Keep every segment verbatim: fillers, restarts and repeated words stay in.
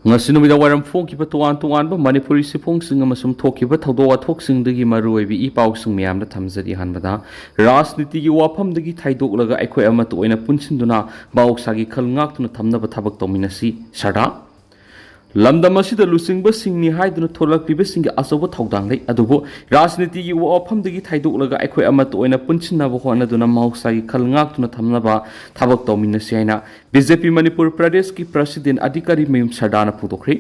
ꯉꯁꯤ ꯅꯨꯃꯤꯗꯥꯡ ꯋꯥꯏꯔꯝ ꯐꯣꯡꯈꯤꯕ ꯇꯣꯉꯥꯟ ꯇꯣꯉꯥꯟꯕ ꯃꯅꯤꯄꯨꯔꯤ ꯆꯦꯐꯣꯡꯁꯤꯡ ꯑꯃꯁꯨꯡ ꯊꯣꯛꯈꯤꯕ ꯊꯧꯗꯣꯛ ꯋꯥꯊꯣꯛꯁꯤꯡꯗꯒꯤ ꯃꯔꯨꯑꯣꯏꯕ ꯏ ꯄꯥꯎꯁꯤꯡ ꯃꯌꯥꯝꯗ ꯊꯝꯖꯔꯤ꯫ ꯑꯍꯥꯟꯕꯗ, ꯔꯥꯖꯅꯤꯇꯤꯒꯤ ꯋꯥꯐꯝꯗꯒꯤ ꯊꯥꯏꯗꯣꯛꯂꯒ ꯑꯩꯈꯣꯏ ꯑꯃꯠꯇ ꯑꯣꯏꯅ ꯄꯨꯟꯁꯤꯟꯗꯨꯅ ꯃꯍꯧꯁꯥꯒꯤ ꯈꯜ ꯉꯥꯛꯇꯨꯅ ꯊꯝꯅꯕ ꯊꯕꯛ ꯇꯧꯃꯤꯟꯅꯁꯤ꯫ ꯁꯔꯗꯥ꯫ ꯂꯝꯗꯝ ꯑꯁꯤꯗ ꯂꯨꯆꯤꯡꯕꯁꯤꯡꯅꯤ ꯍꯥꯏꯗꯨꯅ ꯊꯣꯛꯂꯛꯂꯤꯕꯁꯤꯡꯒꯤ ꯑꯆꯧꯕ ꯊꯧꯗꯥꯡ ꯂꯩ, ꯑꯗꯨꯕꯨ ꯔꯥꯖꯅꯤꯇꯤꯒꯤ ꯋꯥꯐꯝꯗꯒꯤ ꯊꯥꯏꯗꯣꯛꯂꯒ ꯑꯩꯈꯣꯏ ꯑꯃꯠꯇ ꯑꯣꯏꯅ ꯄꯨꯟꯁꯤꯟꯅꯕ ꯍꯣꯠꯅꯗꯨꯅ ꯃꯍꯧꯁꯥꯒꯤ ꯈꯜ ꯉꯥꯛꯇꯨꯅ ꯊꯝꯅꯕ ꯊꯕꯛ ꯇꯧꯃꯤꯟꯅꯁꯤ ꯍꯥꯏꯅ ꯕꯤ ꯖꯦ ꯄꯤ ꯃꯅꯤꯄꯨꯔ ꯄ꯭ꯔꯗꯦꯁꯀꯤ ꯄ꯭ꯔꯁꯤꯗꯦꯟ ꯑꯗꯤꯀꯥꯔꯤ ꯃꯌꯨꯝ ꯁꯔꯗꯥꯅ ꯐꯣꯡꯗꯣꯛꯈ꯭ꯔꯤ꯫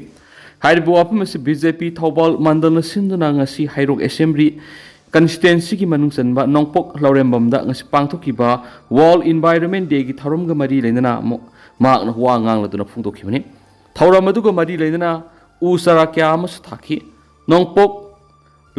ꯍꯥꯏꯔꯤꯕ ꯋꯥꯐꯝ ꯑꯁꯤ ꯕꯤ ꯖꯦ ꯄꯤ ꯊꯧꯕꯥꯜ ꯃꯟꯗꯜꯅ ꯁꯤꯟꯗꯨꯅ ꯉꯁꯤ ꯍꯩꯔꯣꯛ ꯑꯦꯁꯦꯝꯕ꯭ꯂꯤ ꯀꯟꯁꯇꯤꯇ꯭ꯋꯦꯟꯁꯤꯒꯤ ꯃꯅꯨꯡ ꯆꯟꯕ ꯅꯣꯡꯄꯣꯛ ꯂꯧꯔꯦꯝꯕꯝꯗ ꯉꯁꯤ ꯄꯥꯡꯊꯣꯛꯈꯤꯕ ꯋꯥꯔꯜ ꯏꯟꯚꯥꯏꯔꯣꯟꯃꯦꯟ ꯗꯦꯒꯤ ꯊꯧꯔꯝꯒ ꯃꯔꯤ ꯂꯩꯅꯅ ꯑꯃꯨꯛ ꯃꯍꯥꯛꯅ ꯋꯥ ꯉꯥꯡꯂꯗꯨꯅ ꯐꯣꯡꯗꯣꯛꯈꯤꯕꯅꯤ꯫ ꯊꯧꯔꯝ ꯑꯗꯨꯒ ꯃꯔꯤ ꯂꯩꯅꯅ ꯎ ꯆꯥꯔꯥ ꯀꯌꯥ ꯑꯃꯁꯨ ꯊꯥꯈꯤ꯫ ꯅꯣꯡꯄꯣꯛ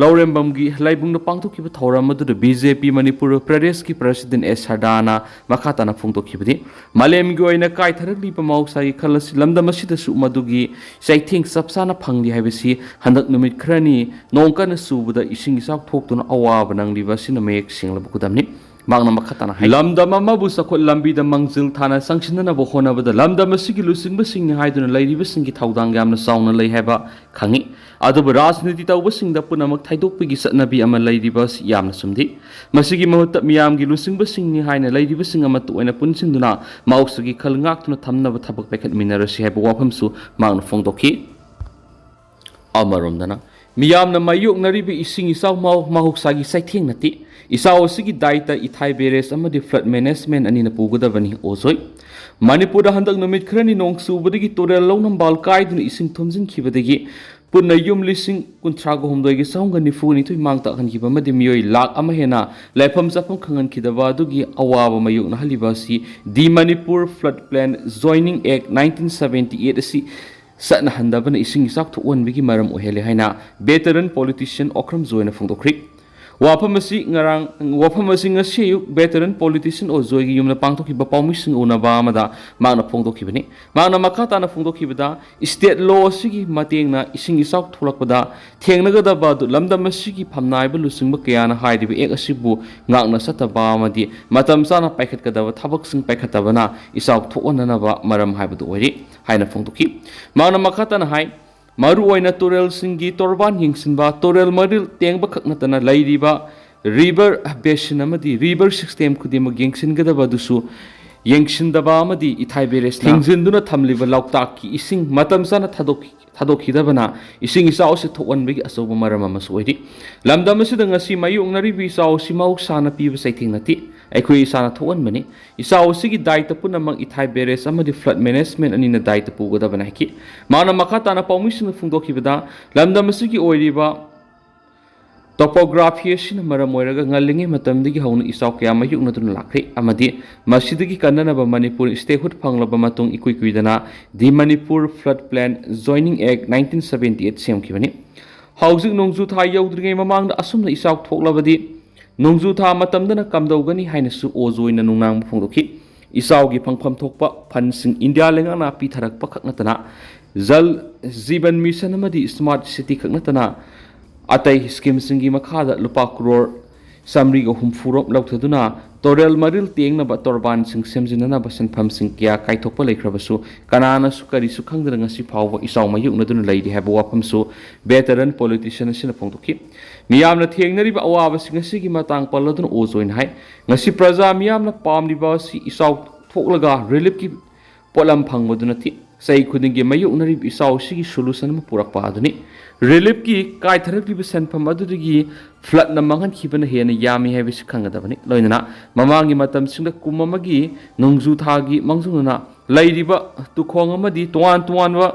ꯂꯧꯔꯦꯝꯕꯝꯒꯤ ꯂꯥꯏꯕꯨꯡꯗ ꯄꯥꯡꯊꯣꯛꯈꯤꯕ ꯊꯧꯔꯝ ꯑꯗꯨꯗ ꯕꯤ ꯖꯦ ꯄꯤ ꯃꯅꯤꯄꯨꯔ ꯄ꯭ꯔꯗꯦꯁꯀꯤ ꯄ꯭ꯔꯁꯤꯗꯦꯟ ꯑꯦꯁ ꯁꯔꯗꯥꯅ ꯃꯈꯥ ꯇꯥꯅ ꯐꯣꯡꯗꯣꯛꯈꯤꯕꯗꯤ, ꯃꯥꯂꯦꯝꯒꯤ ꯑꯣꯏꯅ ꯀꯥꯏꯊꯔꯛꯂꯤꯕ ꯃꯍꯧꯁꯥꯒꯤ ꯈꯜ ꯑꯁꯤ ꯂꯝꯗꯝ ꯑꯁꯤꯗꯁꯨ ꯃꯗꯨꯒꯤ ꯆꯩꯊꯦꯡ ꯆꯞ ꯆꯥꯅ ꯐꯪꯂꯤ ꯍꯥꯏꯕꯁꯤ ꯍꯟꯗꯛ ꯅꯨꯃꯤꯠ ꯈꯔꯅꯤ ꯅꯣꯡ ꯀꯟꯅ ꯆꯨꯕꯗ ꯏꯁꯤꯡ ꯏꯆꯥꯎ ꯊꯣꯛꯇꯨꯅ ꯑꯋꯥꯕ ꯅꯪꯂꯤꯕ ꯑꯁꯤꯅ ꯃꯌꯦꯛ ꯁꯦꯡꯂꯕ ꯈꯨꯗꯝꯅꯤ꯫ ꯃꯍꯥꯛꯅ ꯃꯈꯥ ꯇꯥꯅ ꯍꯥꯏ, ꯂꯝꯗꯝ ꯑꯃꯕꯨ ꯆꯥꯎꯈꯠ ꯂꯝꯕꯤꯗ ꯃꯥꯡꯖꯤꯜ ꯊꯥꯅ ꯆꯪꯁꯤꯟꯅꯅꯕ ꯍꯣꯠꯅꯕꯗ ꯂꯝꯗꯝ ꯑꯁꯤꯒꯤ ꯂꯨꯆꯤꯡꯕꯁꯤꯡꯅꯤ ꯍꯥꯏꯗꯨꯅ ꯂꯩꯔꯤꯕꯁꯤꯡꯒꯤ ꯊꯧꯗꯥꯡ ꯌꯥꯝꯅ ꯆꯥꯎꯅ ꯂꯩ ꯍꯥꯏꯕ ꯈꯪꯏ꯫ ꯑꯗꯨꯕꯨ ꯔꯥꯖꯅꯤꯇꯤ ꯇꯧꯕꯁꯤꯡꯗ ꯄꯨꯝꯅꯃꯛ ꯊꯩꯗꯣꯛꯄꯒꯤ ꯆꯠꯅꯕꯤ ꯑꯃ ꯂꯩꯔꯤꯕ ꯑꯁꯤ ꯌꯥꯝꯅ ꯆꯨꯝꯗꯦ꯫ ꯃꯁꯤꯒꯤ ꯃꯍꯨꯠꯇ ꯃꯤꯌꯥꯝꯒꯤ ꯂꯨꯆꯤꯡꯕꯁꯤꯡꯅꯤ ꯍꯥꯏꯅ ꯂꯩꯔꯤꯕꯁꯤꯡ ꯑꯃꯠꯇ ꯑꯣꯏꯅ ꯄꯨꯟꯁꯤꯟꯗꯨꯅ ꯃꯍꯧꯁꯥꯒꯤ ꯈꯜ ꯉꯥꯛꯇꯨꯅ ꯊꯝꯅꯕ ꯊꯕꯛ ꯄꯥꯏꯈꯠꯃꯤꯟꯅꯔꯁꯤ ꯍꯥꯏꯕ ꯋꯥꯐꯝꯁꯨ ꯃꯍꯥꯛꯅ ꯐꯣꯡꯗꯣꯛꯈꯤ꯫ ꯑꯃꯔꯣꯝꯗꯅ, ꯃꯤꯌꯥꯝꯅ ꯃꯥꯌꯣꯛꯅꯔꯤꯕ ꯏꯁꯤꯡ ꯏꯆꯥꯎ ꯃꯍꯧ-, ꯃꯍꯧꯁꯥꯒꯤ ꯆꯩꯊꯦꯡ ꯅꯠꯇꯦ꯫ ꯏꯆꯥꯎ ꯑꯁꯤꯒꯤ ꯗꯥꯏꯇ ꯏꯊꯥꯏ ꯕꯦꯔꯦꯖ ꯑꯃꯗꯤ ꯐ꯭ꯂꯗ ꯃꯦꯅꯦꯖꯃꯦꯟ ꯑꯅꯤꯅ ꯄꯨꯒꯗꯕꯅꯤ ꯑꯣꯖꯣꯏ꯫ ꯃꯅꯤꯄꯨꯔꯗ ꯍꯟꯗꯛ ꯅꯨꯃꯤꯠ ꯈꯔꯅꯤ ꯅꯣꯡ ꯆꯨꯕꯗꯒꯤ ꯇꯨꯔꯦꯜ ꯂꯧꯅꯝꯕꯥꯜ ꯀꯥꯏꯗꯨꯅ ꯏꯁꯤꯡ ꯊꯨꯝꯖꯤꯟꯈꯤꯕꯗꯒꯤ ꯄꯨꯟꯅ ꯌꯨꯝ ꯂꯤꯁꯤꯡ ꯀꯨꯟꯊ꯭ꯔꯥꯒ ꯍꯨꯝꯗꯣꯏꯒ ꯆꯍꯨꯝꯒ ꯅꯤꯐꯨ ꯅꯤꯊꯣꯏ ꯃꯥꯡ ꯇꯥꯛꯍꯟꯈꯤꯕ ꯑꯃꯗꯤ ꯃꯤꯑꯣꯏ ꯂꯥꯈ ꯑꯃ ꯍꯦꯟꯅ ꯂꯩꯐꯝ ꯆꯥꯐꯝ ꯈꯪꯍꯟꯈꯤꯗꯕ ꯑꯗꯨꯒꯤ ꯑꯋꯥꯕ ꯃꯥꯌꯣꯛꯅꯍꯜꯂꯤꯕ ꯑꯁꯤ The Manipur Flood Plan Joining Act nineteen seventy eight ꯑꯁꯤ ꯆꯠꯅꯍꯟꯗꯕꯅ ꯏꯁꯤꯡ ꯏꯆꯥꯎ ꯊꯣꯛꯍꯟꯕꯒꯤ ꯃꯔꯝ ꯑꯣꯏꯍꯜꯂꯦ ꯍꯥꯏꯅ ꯚꯦꯇꯔꯟ ꯄꯣꯂꯤꯇꯤꯁꯤꯌꯟ ꯑꯣꯀ꯭ꯔꯝ ꯖꯣꯏꯅ ꯐꯣꯡꯗꯣꯛꯈ꯭ꯔꯤ꯫ ꯋꯥꯐꯝ ꯑꯁꯤ ꯉꯔꯥꯡ, ꯋꯥꯐꯝ ꯑꯁꯤ ꯉꯁꯤ ꯑꯌꯨꯛ ꯚꯦꯇꯔꯟ ꯄꯣꯂꯤꯇꯤꯁꯤꯌꯟ ꯑꯣꯖꯣꯏꯒꯤ ꯌꯨꯝꯗ ꯄꯥꯡꯊꯣꯛꯈꯤꯕ ꯄꯥꯎꯃꯤꯁꯤꯡ ꯎꯅꯕ ꯑꯃꯗ ꯃꯍꯥꯛꯅ ꯐꯣꯡꯗꯣꯛꯈꯤꯕꯅꯤ꯫ ꯃꯍꯥꯛꯅ ꯃꯈꯥ ꯇꯥꯅ ꯐꯣꯡꯗꯣꯛꯈꯤꯕꯗ, ꯁ꯭ꯇꯦꯠ ꯂꯣ ꯑꯁꯤꯒꯤ ꯃꯇꯦꯡꯅ ꯏꯁꯤꯡ ꯏꯆꯥꯎ ꯊꯣꯛꯂꯛꯄꯗ ꯊꯦꯡꯅꯒꯗꯕ ꯑꯗꯨ ꯂꯝꯗꯝ ꯑꯁꯤꯒꯤ ꯐꯝꯅꯥꯏꯕ ꯂꯨꯆꯤꯡꯕ ꯀꯌꯥꯅ ꯍꯥꯏꯔꯤꯕ ꯑꯦꯛ ꯑꯁꯤꯕꯨ ꯉꯥꯛꯅ ꯆꯠꯇꯕ ꯑꯃꯗꯤ ꯃꯇꯝ ꯆꯥꯅ ꯄꯥꯏꯈꯠꯀꯗꯕ ꯊꯕꯛꯁꯤꯡ ꯄꯥꯏꯈꯠꯇꯕꯅ ꯏꯆꯥꯎ ꯊꯣꯛꯍꯟꯅꯅꯕ ꯃꯔꯝ ꯍꯥꯏꯕꯗꯨ ꯑꯣꯏꯔꯤ꯫ ꯍꯥꯏꯅ ꯐꯣꯡꯗꯣꯛꯈꯤ꯫ ꯃꯍꯥꯛꯅ ꯃꯈꯥ ꯇꯥꯅ ꯍꯥꯏ, ꯃꯔꯨꯑꯣꯏꯅ ꯇꯨꯔꯦꯜꯁꯤꯡꯒꯤ ꯇꯣꯔꯕꯥꯟ ꯌꯦꯡꯁꯤꯟꯕ, ꯇꯨꯔꯦꯜ ꯃꯔꯤꯜ ꯇꯦꯡꯕ ꯈꯛ ꯅꯠꯇꯅ ꯂꯩꯔꯤꯕ river basin ꯑꯃꯗꯤ river system ꯈꯨꯗꯤꯡꯃꯛ ꯌꯦꯡꯁꯤꯟꯒꯗꯕ ꯑꯗꯨꯁꯨ ꯌꯦꯡꯁꯤꯟꯗꯕ ꯑꯃꯗꯤ ꯏꯊꯥꯏ barrage ꯊꯤꯡꯖꯤꯟꯗꯨꯅ ꯊꯝꯂꯤꯕ ꯂꯣꯛꯇꯥꯛꯀꯤ ꯏꯁꯤꯡ ꯃꯇꯝ ꯆꯥꯅ ꯊꯥꯗꯣꯛꯈꯤ-, ꯊꯥꯗꯣꯛꯈꯤꯗꯕꯅ ꯏꯁꯤꯡ ꯏꯆꯥꯎ ꯑꯁꯤ ꯊꯣꯛꯍꯟꯕꯒꯤ ꯑꯆꯧꯕ ꯃꯔꯝ ꯑꯃꯁꯨ ꯑꯣꯏꯔꯤ꯫ ꯂꯝꯗꯝ ꯑꯁꯤꯗ ꯉꯁꯤ ꯃꯥꯌꯣꯛꯅꯔꯤꯕ ꯏꯆꯥꯎ ꯑꯁꯤ ꯃꯍꯧꯁꯥꯅ ꯄꯤꯕ ꯆꯩꯊꯦꯡ ꯅꯠꯇꯦ, ꯑꯩꯈꯣꯏ ꯏꯁꯥꯅ ꯊꯣꯛꯍꯟꯕꯅꯤ꯫ ꯏꯆꯥꯎ ꯑꯁꯤꯒꯤ ꯗꯥꯏꯇ ꯄꯨꯝꯅꯃꯛ ꯏꯊꯥꯏ barrage ꯑꯃꯗꯤ flood management ꯑꯅꯤꯅ ꯗꯥꯏꯇ ꯄꯨꯒꯗꯕꯅꯤ ꯍꯥꯏꯈꯤ꯫ ꯃꯍꯥꯛꯅ ꯃꯈꯥ ꯇꯥꯅ ꯄꯥꯎꯃꯤꯁꯤꯡꯗ ꯐꯣꯡꯗꯣꯛꯈꯤꯕꯗ, ꯂꯝꯗꯝ ꯑꯁꯤꯒꯤ ꯑꯣꯏꯔꯤꯕ topography ꯑꯁꯤꯅ ꯃꯔꯝ ꯑꯣꯏꯔꯒ ꯉꯜꯂꯤꯉꯩ ꯃꯇꯝꯗꯒꯤ ꯍꯧꯅ ꯏꯆꯥꯎ ꯀꯌꯥ ꯃꯥꯌꯣꯛꯅꯗꯨꯅ ꯂꯥꯛꯈ꯭ꯔꯦ ꯑꯃꯗꯤ ꯃꯁꯤꯗꯒꯤ ꯀꯟꯅꯅꯕ ꯃꯅꯤꯄꯨꯔ statehood ꯐꯪꯂꯕ ꯃꯇꯨꯡ ꯏꯀꯨꯏ ꯀꯨꯏꯗꯅ The Manipur Flood Plan Joining Act nineteen seventy eight ꯁꯦꯝꯈꯤꯕꯅꯤ꯫ ꯍꯧꯖꯤꯛ ꯅꯣꯡꯖꯨ ꯊꯥ ꯌꯧꯗ꯭ꯔꯤꯉꯩ ꯃꯃꯥꯡꯗ ꯑꯁꯨꯝꯅ ꯏꯆꯥꯎ ꯊꯣꯛꯂꯕꯗꯤ ꯅꯣꯡꯖꯨ ꯊꯥ ꯃꯇꯝꯗꯅ ꯀꯝꯗꯧꯒꯅꯤ ꯍꯥꯏꯅꯁꯨ ꯑꯣꯖꯣꯏꯅ ꯅꯨꯡꯅꯥꯡꯕ ꯐꯣꯡꯗꯣꯛꯈꯤ꯫ ꯏꯆꯥꯎꯒꯤ ꯐꯪꯐꯝ ꯊꯣꯛꯄ ꯐꯟꯁꯤꯡ ꯏꯟꯗꯤꯌꯥ ꯂꯩꯉꯥꯛꯅ ꯄꯤꯊꯔꯛꯄ ꯈꯛ ꯅꯠꯇꯅ ꯖꯜ ꯖꯤꯕꯟ ꯃꯤꯁꯟ ꯑꯃꯗꯤ ꯁ꯭ꯃꯥꯔꯠ ꯁꯤꯇꯤ ꯈꯛ ꯅꯠꯇꯅ ꯑꯇꯩ ꯁ꯭ꯀꯤꯝꯁꯤꯡꯒꯤ ꯃꯈꯥꯗ ꯂꯨꯄꯥ ꯀ꯭ꯔꯣꯔ ꯆꯥꯃꯔꯤꯒ ꯍꯨꯝꯐꯨꯔꯣꯝ ꯂꯧꯊꯗꯨꯅ ꯇꯣꯔꯦꯜ ꯃꯔꯤꯜ ꯇꯦꯡꯅꯕ ꯇꯣꯔꯕꯥꯟꯁꯤꯡ ꯁꯦꯝꯖꯤꯟꯅꯅꯕ ꯁꯦꯟꯐꯝꯁꯤꯡ ꯀꯌꯥ ꯀꯥꯏꯊꯣꯛꯄ ꯂꯩꯈ꯭ꯔꯕꯁꯨ ꯀꯅꯥꯅꯁꯨ ꯀꯔꯤꯁꯨ ꯈꯪꯗꯅ ꯉꯁꯤ ꯐꯥꯎꯕ ꯏꯆꯥꯎ ꯃꯥꯌꯣꯛꯅꯗꯨꯅ ꯂꯩꯔꯤ ꯍꯥꯏꯕ ꯋꯥꯐꯝꯁꯨ veteran politician ꯑꯁꯤꯅ ꯐꯣꯡꯗꯣꯛꯈꯤ꯫ ꯃꯤꯌꯥꯝꯅ ꯊꯦꯡꯅꯔꯤꯕ ꯑꯋꯥꯕꯁꯤꯡ ꯑꯁꯤꯒꯤ ꯃꯇꯥꯡ ꯄꯜꯂꯗꯨꯅ ꯑꯣꯖꯣꯏꯅ ꯍꯥꯏ, ꯉꯁꯤ ꯄ꯭ꯔꯖꯥ ꯃꯤꯌꯥꯝꯅ ꯄꯥꯝꯂꯤꯕ ꯑꯁꯤ ꯏꯆꯥꯎ ꯊꯣꯛꯂꯒ ꯔꯤꯂꯤꯐꯀꯤ ꯄꯣꯠꯂꯝ ꯐꯪꯕꯗꯨ ꯅꯠꯇꯦ꯫ ꯆꯍꯤ ꯈꯨꯗꯤꯡꯒꯤ ꯃꯥꯌꯣꯛꯅꯔꯤꯕ ꯏꯆꯥꯎ ꯑꯁꯤꯒꯤ solution ꯑꯃ ꯄꯨꯔꯛꯄ ꯑꯗꯨꯅꯤ꯫ ꯔꯤꯂꯤꯐꯀꯤ ꯀꯥꯏꯊꯔꯛꯂꯤꯕ ꯁꯦꯟꯐꯝ ꯑꯗꯨꯗꯒꯤ floodꯅ ꯃꯥꯡꯍꯟꯈꯤꯕꯅ ꯍꯦꯟꯅ ꯌꯥꯝꯃꯤ ꯍꯥꯏꯕꯁꯤ ꯈꯪꯒꯗꯕꯅꯤ꯫ ꯂꯣꯏꯅꯅ ꯃꯃꯥꯡꯒꯤ ꯃꯇꯝꯁꯤꯡꯗ ꯀꯨꯝ ꯑꯃꯒꯤ ꯅꯣꯡꯖꯨ ꯊꯥꯒꯤ ꯃꯥꯡꯖꯧꯅꯅ ꯂꯩꯔꯤꯕ ꯇꯨꯈꯣꯡ ꯑꯃꯗꯤ ꯇꯣꯉꯥꯟ ꯇꯣꯉꯥꯟꯕ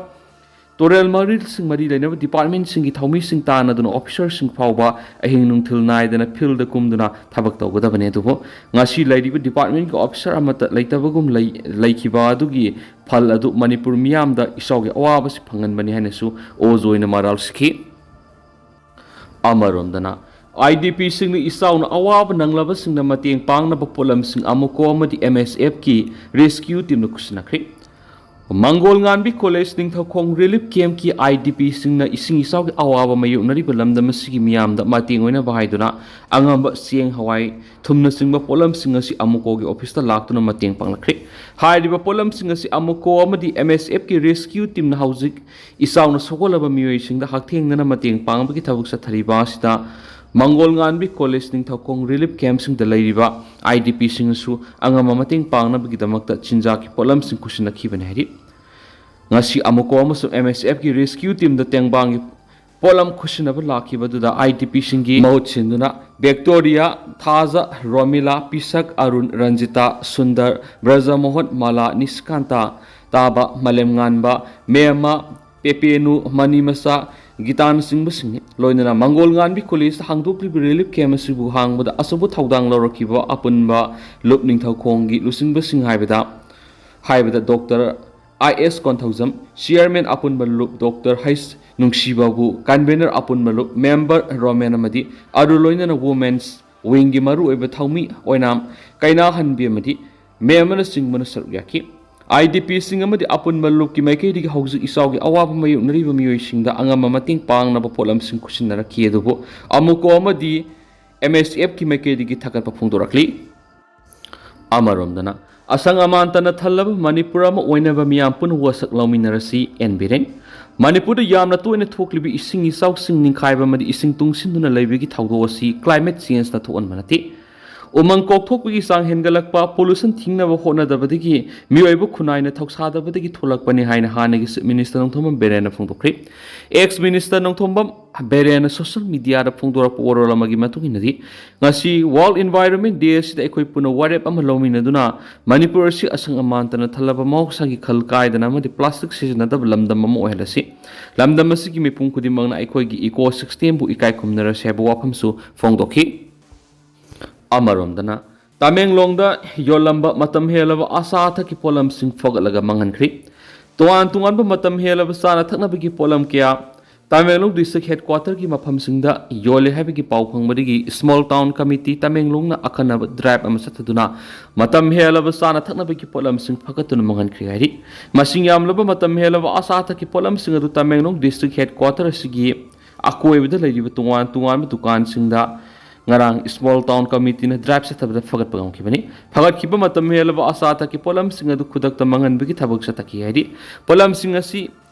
ꯇꯨꯔꯦꯜ ꯃꯔꯤꯜꯁꯤꯡ ꯃꯔꯤ ꯂꯩꯅꯕ departmentꯁꯤꯡꯒꯤ ꯊꯧꯃꯤꯁꯤꯡ ꯇꯥꯟꯅꯗꯨꯅ officerꯁꯤꯡ ꯐꯥꯎꯕ ꯑꯍꯤꯡ ꯅꯨꯡꯊꯤꯜ ꯅꯥꯏꯗꯅ fieldꯗ ꯀꯨꯝꯗꯨꯅ ꯊꯕꯛ ꯇꯧꯒꯗꯕꯅꯤ꯫ ꯑꯗꯨꯕꯨ ꯉꯁꯤ ꯂꯩꯔꯤꯕ departmentꯀꯤ officer ꯑꯃꯠꯇ ꯂꯩꯇꯕꯒꯨꯝ ꯂꯩ-, ꯂꯩꯈꯤꯕ ꯑꯗꯨꯒꯤ ꯐꯜ ꯑꯗꯨ ꯃꯅꯤꯄꯨꯔ ꯃꯤꯌꯥꯝꯗ ꯏꯆꯥꯎꯒꯤ ꯑꯋꯥꯕꯁꯤ ꯐꯪꯍꯟꯕꯅꯤ ꯍꯥꯏꯅꯁꯨ ꯑꯣꯖꯣꯏꯅ ꯃꯔꯥꯜ ꯁꯤꯈꯤ꯫ ꯑꯃꯔꯣꯝꯗꯅ, IDPꯁꯤꯡꯅ ꯏꯆꯥꯎꯅ ꯑꯋꯥꯕ ꯅꯪꯂꯕꯁꯤꯡꯅ ꯃꯇꯦꯡ ꯄꯥꯡꯅꯕ ꯄꯣꯠꯂꯝꯁꯤꯡ ꯑꯃꯨꯀꯣ ꯑꯃꯗꯤ MSFꯀꯤ rescue teamꯅ ꯈꯨꯠꯁꯤꯟꯅꯈ꯭ꯔꯦ꯫ ꯃꯪꯒꯣꯜ ꯉꯥꯟꯕꯤ college Ningthoukhong relief ꯀꯦꯝꯞꯀꯤ I D ꯄꯤꯁꯤꯡꯅ ꯏꯁꯤꯡ ꯏꯆꯥꯎꯒꯤ ꯑꯋꯥꯕ ꯃꯥꯌꯣꯛꯅꯔꯤꯕ ꯂꯝꯗꯝ ꯑꯁꯤꯒꯤ ꯃꯤꯌꯥꯝꯗ ꯃꯇꯦꯡ ꯑꯣꯏꯅꯕ ꯍꯥꯏꯗꯨꯅ ꯑꯉꯝꯕ ꯆꯦꯡ, ꯍꯋꯥꯏ, ꯊꯨꯝꯅꯆꯤꯡꯕ ꯄꯣꯠꯂꯝꯁꯤꯡ ꯑꯁꯤ ꯑꯃꯨꯀꯣꯒꯤ ꯑꯣꯐꯤꯁꯇ ꯂꯥꯛꯇꯨꯅ ꯃꯇꯦꯡ ꯄꯥꯡꯂꯛꯈ꯭ꯔꯦ꯫ ꯍꯥꯏꯔꯤꯕ ꯄꯣꯠꯂꯝꯁꯤꯡ ꯑꯁꯤ ꯑꯃꯨꯀꯣ ꯑꯃꯗꯤ ꯑꯦꯝ ꯑꯦꯁ ꯑꯦꯐꯀꯤ ꯔꯦꯁꯀ꯭ꯌꯨ ꯇꯤꯝꯅ ꯍꯧꯖꯤꯛ ꯏꯆꯥꯎꯅ ꯁꯣꯛꯍꯜꯂꯕ ꯃꯤꯑꯣꯏꯁꯤꯡꯗ ꯍꯛꯊꯦꯡꯅꯅ ꯃꯇꯦꯡ ꯄꯥꯡꯕꯒꯤ ꯊꯕꯛ ꯆꯠꯊꯔꯤꯕ ꯑꯁꯤꯗ ꯃꯪꯒꯣꯜ ꯉꯥꯟꯕꯤ ꯀꯣꯂꯦꯖ ꯅꯤꯡꯊꯧꯈꯣꯡ ꯔꯤꯂꯤꯐ ꯀꯦꯝꯞꯁꯤꯡꯗ ꯂꯩꯔꯤꯕ ꯑꯥꯏ ꯗꯤ ꯄꯤꯁꯤꯡꯅꯁꯨ ꯑꯉꯝꯕ ꯃꯇꯦꯡ ꯄꯥꯡꯅꯕꯒꯤꯗꯃꯛꯇ ꯆꯤꯟꯖꯥꯛꯀꯤ ꯄꯣꯠꯂꯝꯁꯤꯡ ꯈꯨꯠꯁꯤꯟꯅꯈꯤꯕꯅꯤ ꯍꯥꯏꯔꯤ꯫ ꯉꯁꯤ ꯑꯃꯨꯀꯣ ꯑꯃꯁꯨꯡ ꯑꯦꯝ ꯑꯦꯁ ꯑꯦꯐꯀꯤ ꯔꯦꯁꯀ꯭ꯌꯨ ꯇꯤꯝꯗ ꯇꯦꯡꯕꯥꯡꯒꯤ ꯄꯣꯠꯂꯝ ꯈꯨꯠꯁꯤꯟꯅꯕ ꯂꯥꯛꯈꯤꯕꯗꯨꯗ ꯑꯥꯏ ꯗꯤ ꯄꯤꯁꯤꯡꯒꯤ ꯃꯍꯨꯠ ꯁꯤꯟꯗꯨꯅ ꯕꯦꯛꯇꯣꯔꯤꯌꯥ, ꯊꯥꯖ, ꯔꯣꯃꯤꯂꯥ, ꯄꯤꯁꯛ, ꯑꯔꯨꯟ, ꯔꯟꯖꯤꯇꯥ, ꯁꯨꯟꯗꯔ, ꯕ꯭ꯔꯖꯃꯣꯍꯟ, ꯃꯥꯂꯥ, ꯅꯤꯁꯤꯀꯥꯟꯇ, ꯇꯥꯕ, ꯃꯥꯂꯦꯝꯉꯥꯟꯕ, ꯃꯦꯝꯃ, ꯄꯦꯄꯦꯅꯨ, ꯃꯅꯤꯃꯆꯥ, ꯒꯤꯇꯥꯅꯆꯤꯡꯕꯁꯤꯡꯅꯤ꯫ ꯂꯣꯏꯅꯅ ꯃꯪꯒꯣꯜ ꯉꯥꯟꯕꯤ ꯀꯣꯂꯦꯖꯇ ꯍꯥꯡꯗꯣꯛꯂꯤꯕ ꯔꯤꯂꯤꯐ ꯀꯦꯝꯞ ꯑꯁꯤꯕꯨ ꯍꯥꯡꯕꯗ ꯑꯆꯧꯕ ꯊꯧꯗꯥꯡ ꯂꯧꯔꯛꯈꯤꯕ ꯑꯄꯨꯟꯕ ꯂꯨꯞ ꯅꯤꯡꯊꯧꯈꯣꯡꯒꯤ ꯂꯨꯆꯤꯡꯕꯁꯤꯡ ꯍꯥꯏꯕꯗ, ꯍꯥꯏꯕꯗ ꯗꯣꯛꯇꯔ ꯑꯥꯏ ꯑꯦꯁ ꯀꯣꯟꯊꯧꯖꯝ, ꯆꯤꯌꯔꯃꯦꯟ ꯑꯄꯨꯟꯕ ꯂꯨꯞ ꯗꯣꯛꯇꯔ ꯍꯩꯁ ꯅꯨꯡꯁꯤꯕꯥꯕꯨ, ꯀꯟꯚꯦꯅꯔ ꯑꯄꯨꯟꯕ ꯂꯨꯞ ꯃꯦꯝꯕꯔ ꯔꯣꯃꯦꯟ ꯑꯃꯗꯤ ꯑꯗꯨ ꯂꯣꯏꯅꯅ ꯋꯨꯃꯦꯟꯁ ꯋꯤꯡꯒꯤ ꯃꯔꯨꯑꯣꯏꯕ ꯊꯧꯃꯤ ꯑꯣꯏꯅꯥꯝ ꯀꯩꯅꯥꯍꯟꯕꯤ ꯑꯃꯗꯤ ꯃꯦꯝ ꯑꯃꯅꯆꯤꯡꯕꯅ ꯁꯔꯨꯛ ꯌꯥꯈꯤ꯫ ꯑꯥꯏ ꯗꯤ ꯄꯤꯁꯤꯡ ꯑꯃꯗꯤ ꯑꯄꯨꯟꯕ ꯂꯨꯞꯀꯤ ꯃꯥꯏꯀꯩꯗꯒꯤ ꯍꯧꯖꯤꯛ ꯏꯆꯥꯎꯒꯤ ꯑꯋꯥꯕ ꯃꯥꯌꯣꯛꯅꯔꯤꯕ ꯃꯤꯑꯣꯏꯁꯤꯡꯗ ꯑꯉꯝꯕ ꯃꯇꯦꯡ ꯄꯥꯡꯅꯕ ꯄꯣꯠꯂꯝꯁꯤꯡ ꯈꯨꯠꯁꯤꯟꯅꯔꯛꯈꯤ꯫ ꯑꯗꯨꯕꯨ ꯑꯃꯨꯀꯣ ꯑꯃꯗꯤ ꯑꯦꯝ ꯑꯦꯁ ꯑꯦꯐꯀꯤ ꯃꯥꯏꯀꯩꯗꯒꯤ ꯊꯥꯒꯠꯄ ꯐꯣꯡꯗꯣꯔꯛꯂꯤ꯫ ꯑꯃꯔꯣꯝꯗꯅ, ꯑꯁꯪ ꯑꯃꯥꯟꯇꯅ ꯊꯜꯂꯕ ꯃꯅꯤꯄꯨꯔ ꯑꯃ ꯑꯣꯏꯅꯕ ꯃꯤꯌꯥꯝ ꯄꯨꯟꯅ ꯋꯥꯁꯛ ꯂꯧꯃꯤꯟꯅꯔꯁꯤ, ꯑꯦꯟ ꯕꯤꯔꯦꯟ꯫ ꯃꯅꯤꯄꯨꯔꯗ ꯌꯥꯝꯅ ꯇꯣꯏꯅ ꯊꯣꯛꯂꯤꯕ ꯏꯁꯤꯡ ꯏꯆꯥꯎꯁꯤꯡ ꯅꯤꯡꯈꯥꯏꯕ ꯑꯃꯗꯤ ꯏꯁꯤꯡ ꯇꯨꯡꯁꯤꯟꯗꯨꯅ ꯂꯩꯕꯒꯤ ꯊꯧꯗꯣꯛ ꯑꯁꯤ ꯀ꯭ꯂꯥꯏꯃꯦꯠ ꯆꯦꯟꯖꯅ ꯊꯣꯛꯍꯟꯕ ꯅꯠꯇꯦ꯫ ꯎꯃꯪ ꯀꯣꯛꯊꯣꯛꯄꯒꯤ ꯆꯥꯡ ꯍꯦꯟꯒꯠꯂꯛꯄ, ꯄꯣꯂꯨꯁꯟ ꯊꯤꯡꯅꯕ ꯍꯣꯠꯅꯗꯕꯗꯒꯤ, ꯃꯤꯑꯣꯏꯕ ꯈꯨꯟꯅꯥꯏꯅ ꯊꯧꯁꯥꯗꯕꯗꯒꯤ ꯊꯣꯛꯂꯛꯄꯅꯤ ꯍꯥꯏꯅ ꯍꯥꯟꯅꯒꯤ ꯆꯤꯐ ꯃꯤꯅꯤꯁꯇꯔ ꯅꯣꯡꯊꯣꯝꯕꯝ ꯕꯤꯔꯦꯟꯅ ꯐꯣꯡꯗꯣꯛꯈ꯭ꯔꯤ꯫ ꯑꯦꯛꯁ ꯃꯤꯅꯤꯁꯇꯔ ꯅꯣꯡꯊꯣꯝꯕꯝ ꯕꯤꯔꯦꯟꯅ ꯁꯣꯁꯤꯌꯦꯜ ꯃꯤꯗꯤꯌꯥꯗ ꯐꯣꯡꯗꯣꯔꯛꯄ ꯋꯥꯔꯣꯜ ꯑꯃꯒꯤ ꯃꯇꯨꯡ ꯏꯟꯅꯗꯤ, ꯉꯁꯤ ꯋꯥꯔꯜꯗ ꯏꯟꯚꯥꯏꯔꯣꯟꯃꯦꯟ ꯗꯦ ꯑꯁꯤꯗ ꯑꯩꯈꯣꯏ ꯄꯨꯟꯅ ꯋꯥꯔꯦꯞ ꯑꯃ ꯂꯧꯃꯤꯟꯅꯗꯨꯅ ꯃꯅꯤꯄꯨꯔ ꯑꯁꯤ ꯑꯁꯪ ꯑꯃꯥꯟꯇꯅ ꯊꯜꯂꯕ ꯃꯍꯧꯁꯥꯒꯤ ꯈꯜ ꯀꯥꯏꯗꯅ ꯑꯃꯗꯤ ꯄ꯭ꯂꯥꯁꯇꯤꯛ ꯁꯤꯖꯤꯟꯅꯗꯕ ꯂꯝꯗꯝ ꯑꯃ ꯑꯣꯏꯍꯜꯂꯁꯤ꯫ ꯂꯝꯗꯝ ꯑꯁꯤꯒꯤ ꯃꯤꯄꯨꯝ ꯈꯨꯗꯤꯡꯃꯛꯅ ꯑꯩꯈꯣꯏꯒꯤ ꯏꯀꯣ ꯁꯤꯁꯇꯦꯝꯕꯨ ꯏꯀꯥꯏ ꯈꯨꯝꯅꯔꯁꯤ ꯍꯥꯏꯕ ꯋꯥꯐꯝꯁꯨ ꯐꯣꯡꯗꯣꯛꯈꯤ꯫ ꯑꯃꯔꯣꯝꯗꯅ, ꯇꯃꯦꯡꯂꯣꯡꯗ ꯌꯣꯜꯂꯝꯕ ꯃꯇꯝ ꯍꯦꯜꯂꯕ ꯑꯆꯥ ꯑꯊꯛꯀꯤ ꯄꯣꯠꯂꯝꯁꯤꯡ ꯐꯒꯠꯂꯒ ꯃꯥꯡꯍꯟꯈ꯭ꯔꯤ꯫ ꯇꯣꯉꯥꯟ ꯇꯣꯉꯥꯟꯕ ꯃꯇꯝ ꯍꯦꯜꯂꯕ ꯆꯥꯅ ꯊꯛꯅꯕꯒꯤ ꯄꯣꯠꯂꯝ ꯀꯌꯥ ꯇꯃꯦꯡꯂꯣꯡ ꯗꯤꯁꯇ꯭ꯔꯤꯛ ꯍꯦꯗꯀ꯭ꯋꯥꯇꯔꯒꯤ ꯃꯐꯝꯁꯤꯡꯗ ꯌꯣꯜꯂꯦ ꯍꯥꯏꯕꯒꯤ ꯄꯥꯎ ꯐꯪꯕꯗꯒꯤ ꯁ꯭ꯃꯣꯜ ꯇꯥꯎꯟ ꯀꯃꯤꯇꯤ ꯇꯃꯦꯡꯂꯣꯡꯅ ꯑꯈꯟꯅꯕ ꯗ꯭ꯔꯥꯏꯕ ꯑꯃ ꯆꯠꯊꯗꯨꯅ ꯃꯇꯝ ꯍꯦꯜꯂꯕ ꯆꯥꯅ ꯊꯛꯅꯕꯒꯤ ꯄꯣꯠꯂꯝꯁꯤꯡ ꯐꯒꯠꯇꯨꯅ ꯃꯥꯡꯍꯟꯈ꯭ꯔꯦ ꯍꯥꯏꯔꯤ꯫ ꯃꯁꯤꯡ ꯌꯥꯝꯂꯕ ꯃꯇꯝ ꯍꯦꯜꯂꯕ ꯑꯆꯥ ꯑꯊꯛꯀꯤ ꯄꯣꯠꯂꯝꯁꯤꯡ ꯑꯗꯨ ꯇꯃꯦꯡꯂꯣꯡ ꯗꯤꯁꯇ꯭ꯔꯤꯛ ꯍꯦꯗꯀ꯭ꯋꯥꯇꯔ ꯑꯁꯤꯒꯤ ꯑꯀꯣꯏꯕꯗ ꯂꯩꯔꯤꯕ ꯇꯣꯉꯥꯟ ꯇꯣꯉꯥꯟꯕ ꯗꯨꯀꯥꯟꯁꯤꯡꯗ ꯉꯔꯥꯡ ꯁ꯭ꯃꯣꯜ ꯇꯥꯎꯟ ꯀꯃꯤꯇꯤꯅ ꯗ꯭ꯔꯥꯏꯕ ꯆꯠꯊꯕꯗ ꯐꯒꯠꯄ ꯉꯝꯈꯤꯕꯅꯤ꯫ ꯐꯒꯠꯈꯤꯕ ꯃꯇꯝ ꯍꯦꯜꯂꯕ ꯑꯆꯥ ꯑꯊꯛꯀꯤ ꯄꯣꯠꯂꯝꯁꯤꯡ ꯑꯗꯨ ꯈꯨꯗꯛꯇ ꯃꯥꯡꯍꯟꯕꯒꯤ ꯊꯕꯛ ꯆꯠꯊꯈꯤ ꯍꯥꯏꯔꯤ꯫ ꯄꯣꯠꯂꯝꯁꯤꯡ ꯑꯁꯤ